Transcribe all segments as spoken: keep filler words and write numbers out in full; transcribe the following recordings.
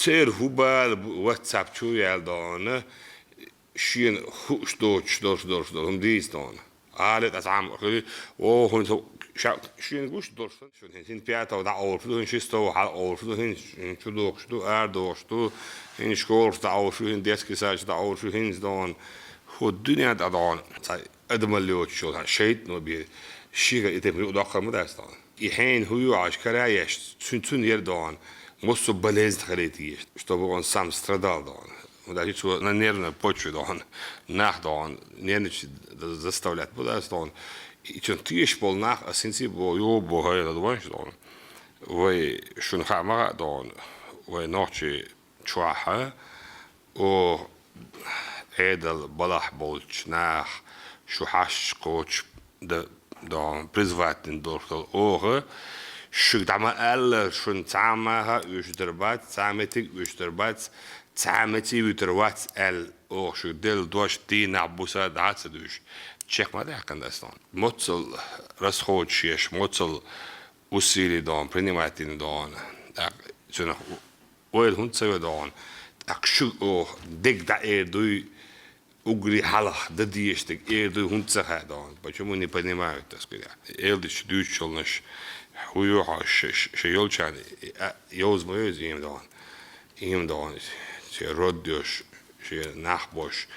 Церан хӀун бала бу-, WhatsApp чу яьлла дона, шена хууш доцуш долуш долуш долу хӀума дийца дона. Ала тӀе цхьамма хили, о, хӀун со ша-, шена гуш долуш сан, шуна хӀин, хӀин пятого дӀаолуш ду, хӀин шестого хьалаолуш ду, хӀин, хӀин чу дохуш ду, ара дохуш ду, хӀин школаш дӀаолуш ду, хӀин детский садаш дӀаолуш ду, хӀинца дона. ХӀу дуьнен тӀа дона. Цхьа адамалла йоцуш йолу шайтано бен, шига и тайпа юкъадоккхур ма дац дона. И хьенан хӀун ю Ӏаш кара еш, цуьнан, цуьнан яра дона, массо а болезнь хилийта еза, чтобы он сам страдал дона. ХӀунда аьлча цо на нервной почве дона, нах дона, нервничать заставлять бу дац дона. И цуьнан тешаш болу нах, ас хӀинца а бо-, йо бо хӀайла дона дона. Вай шуна хаа ма хаьа дона, вай нохчий чохь, о, Ӏедал балахь болчу наха шу хьашташ кхочуш дан, дона, призвать дина долуш долу оха, шуьга дӀа ма-аллара, шуна цхьа а маха уьш дар бац, цхьа а меттиг уьш дар бац, цхьа а меца вуьтур вац аьлла, оха шуьга делла дош дийнахь буса дӀа а ца дуьйш, чекх ма даьккхина дац дона. Моццал расходаш еш, моццал усилий дона, принимать дина дона. ТӀаккха цуьнах ойла хӀунда ца ве дона? ТӀаккха шуьга оха дег дӀаэр дуй, уггаре хьалха дан дезаш дерг эр дуй хӀунда ца хаьа дона? Почему не понимают, так сказать? Эл дича дуьйцуш йолнаш, хӀун ю хьо ш-, ш-, шен йолчарна, а, йовза ма йовза ийма дона. Ийма дона, шен род йош, шен нах бош,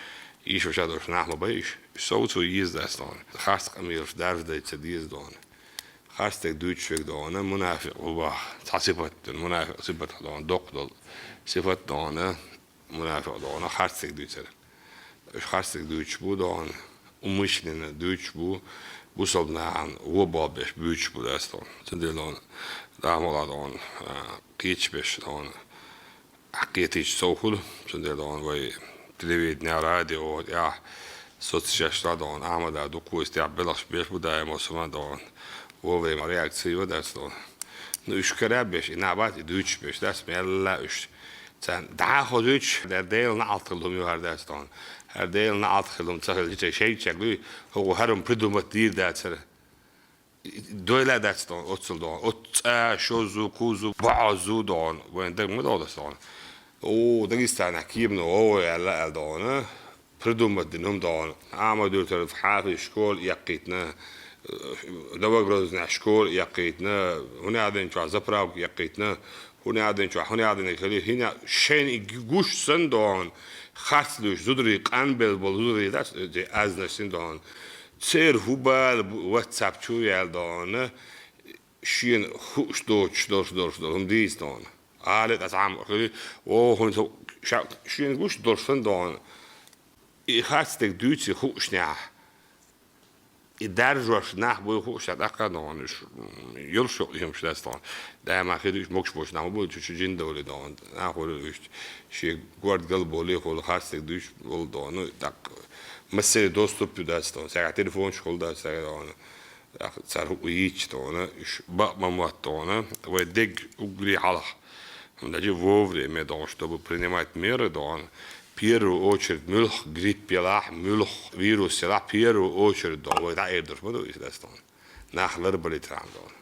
ийша ваша долуш нах ма байиш. Совцо еза дац дона. Харц къамелаш даржадай ца деза дона. Харц дерг дуьйцуш верг дона, мунафикъ ву баха. Цхьа сипат дина, мунафикъ сипат дона, доккха долу сипат дона, мунафикъ дона, харц дерг дуьйцур. Уьш харц дерг дуьйцуш бу дона, умышленно дуьйцуш бу, бусалба нахана вон болх беш буьйцуш бу дац дона. Цундела дона, дахмала дона, а, кхеташ беш дона. Ахь кхетийча сов хуьлу, цундела дона вай телевидение, радио тӀехь соцсеташ тӀехь дона, Ахьмада дукха вуьйцу тӀехь белхаш беш бу даима сама дона. Вовремя реакция йо дац дона. Ну, уьш кара беш, и набат, и дуьйцуш беш дац, мелла уьш. Царна дӀа а хозуьйтуш, хӀара Делан неӀалт хилла хӀума ю хӀара дац дона. ХӀара Делан неӀалт хилла хӀума ца хилча, шайчаьрга дуй, хӀокхо хӀара хӀума придумать дийр дацара. Дойла а дац дона, оццул дона. Оццу цӀа, шоззу, кхуззу, бӀоззу дона. Вайн даг ма долуш дона. О, Дагестанехь кемано гӀо аьлла аьлла дона. Придумать дина хӀума дона. Ахьмад-Юртара хьафиз школа эккхийтина. Новогрозная школа эккхийтина. ХӀунда дина чохь заправка эккхийтина. ХӀунда дина чохь, хӀунда дина хили, хӀина шайна и гуш санна дона. Харц луьйш зударий, къанбелла болу зударий дац, азнаш син дона. Церан хӀун бала бу-, WhatsApp чу яьлла дона, шена хууш доцуш долуш долуш долу хӀума дийца дона. Ала тӀе цхьамма хили, о, хӀун со ша-, шена гуш долуш сан дона. И харц дерг дуьйций хуушнехь, и даржош нах буй хууш ша тӀаккха дона, уьш, м, йолуш йолу хӀумаш дац дона. Даима хир уьш могуш болуш нах ма буй, чу-чу жин довлий дона. Нах хуьлу уьш, шен горд гал болий хуьлу, харц дерг дуьйцуш болу дона. Ну, тӀаккха массеран доступ ю дац дона, сагахь телефонаш хуьлу дац сагахь дона. Цара хӀуъу йийцча дона, уьш бакъ ма мотт дона, вай дерг уггаре хьалха. ХӀунда аьлча вовремя дона, чтобы принимать меры дона, первую очередь муьлх грипп елахь, муьлх вирус елахь, первую очередь дона, вай дӀаэр долуш ма ду иза дац дона. Нах ларбалийтархьама дона.